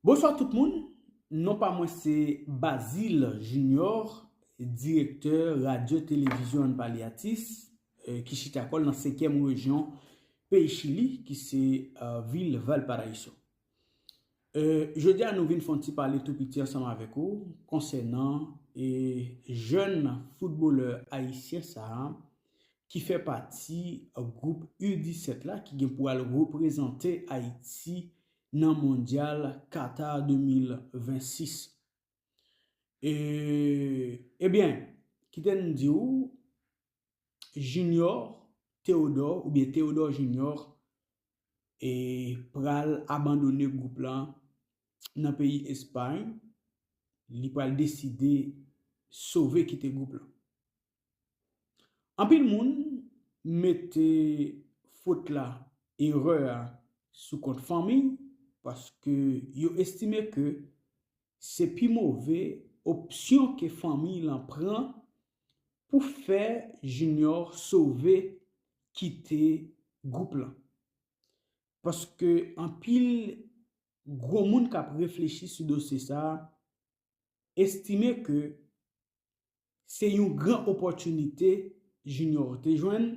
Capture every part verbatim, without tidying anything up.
Bonswa tout moun, non pa mwen se Bazil Junior, direktè Radyo Televizyon Ann Pale Atis, eh, ki chita kò l nan senkyèm rejyon peyi Chili, ki se, eh, vil Valparaíso. Eh, jodi a nou vin fè yon ti pale tou piti ansanm avèk ou konsènan, eh, jèn foutbolè ayisyen sa a ki fè pati gwoup U disèt la ki gen pou al reprezante Ayiti nan Mondyal Qatar de mil vennsis. E, ebyen, kite n di w, Junior Théodore, oubyen Théodore Junior, e pral abandone gwoup lan nan peyi Espay. Li pral deside sove kite gwoup lan. Anpil moun mete fot la, erè a, sou kont fanmi, paske yo estime ke se pi move opsyon ke fanmi lan pran pou fè Junior sove kite gwoup lan. Paske anpil gwo moun k ap reflechi sou dosye sa a estime ke se yon gran opòtinite Junior te jwenn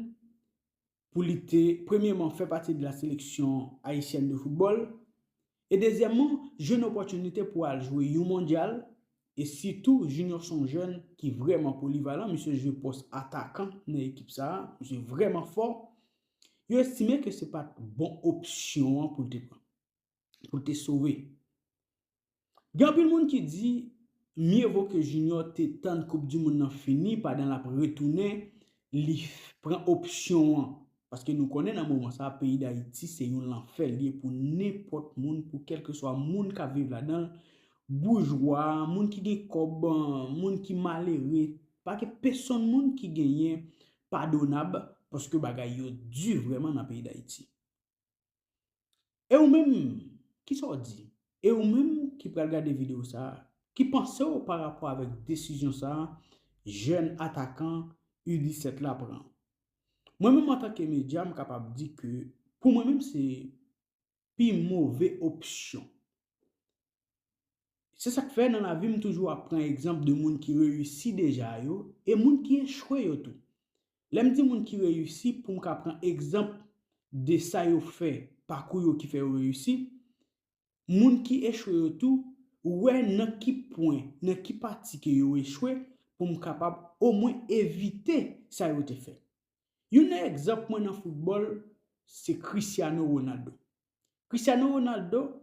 pou li te, premyèman, fè pati de la sélection haïtienne de football, e dezyèmman, jwenn opòtinite pou al jwe yon mondyal, e sitou Junior se yon jèn ki vrèman polivalan, misye jwe pòs atakan nan ekip sa a, misye vrèman fò. Yo estime ke se pa t bon opsyon an pou l te pran, pou l te sove. Gen anpil moun ki di, mye vo ke Junior te tann Koup di Mond nan fini, pandan l ap retounen, li f-, pran opsyon an. Paske nou konnen nan moman sa a, peyi Dayiti se yon lanfè li ye pou nenpòt moun, pou kèlkeswa moun k ap viv ladan l, boujwa, moun ki gen kòb, moun ki malere, pa gen pèsonn moun ki genyen padonab, paske bagay yo di vrèman nan peyi Dayiti. E ou menm, kisa w di? E ou menm ki pral gade videyo sa a, ki panse w pa rapò avèk desizyon sa a, jèn atakan U disèt la pran? Mwen menm, antanke medya, m kapab di ke, pou mwen menm, se pi move opsyon. Se sa k fè nan lavi m toujou ap pran egzanp de moun ki reyisi deja yo, e moun ki echwe yo tou. Lè m di moun ki reyisi, pou m ka pran egzanp de sa yo fè, pakou yo ki fè yo reyisi, moun ki echwe yo tou, wè nan ki pwen, nan ki pati ke yo echwe, pou m kapab omwen evite sa yo te fè. Youn nan egzanp mwen nan foutbòl, se Cristiano Ronaldo. Cristiano Ronaldo,